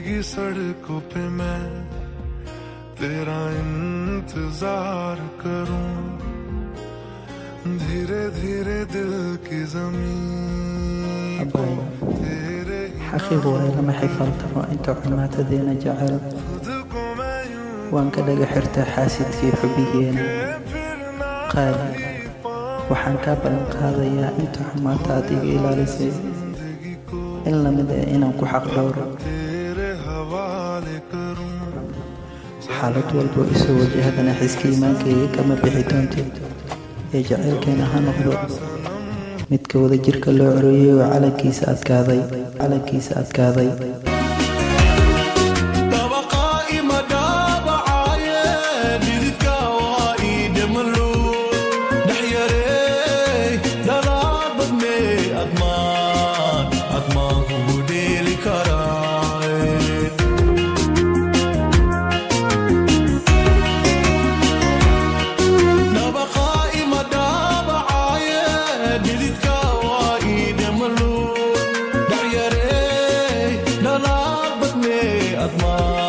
भीगी सड़कों पे मैं तेरा इंतजार करूं, धीरे धीरे दिल की जमीन Abbaay, तेरे ही xaqiiq waaye, lama xifaaltamo inta xumaatadeena jecel. खुद को मैं यूं Waan ka dhaga xirtaa xaasidkii xubbigeena. फिर ना Qaali, waxaan kaa ballan qaadayaa inta xumaanta aad iga ilaalisay in lamid ah inaan ku xaq dhowro. तेरे हवाले करूं। Xaalad walbo isoo wajahadana xiska iimaankayga kama bixi doontid, ee jacaylkeena ha noqdo midka wadajirka loo coreeyay oo calankiisa adkaaday, calankiisa adkaaday. Dabaqa ima dhaabacaaye, dhididka waa ii dhamalu dhexyarey dhalaad badmee admaan admaan kugu dheeli karaaye. Dabaqa ima dhaabacaaye, dhididka waa ii dhamalu dhexyarey dhalaad badmee admaan.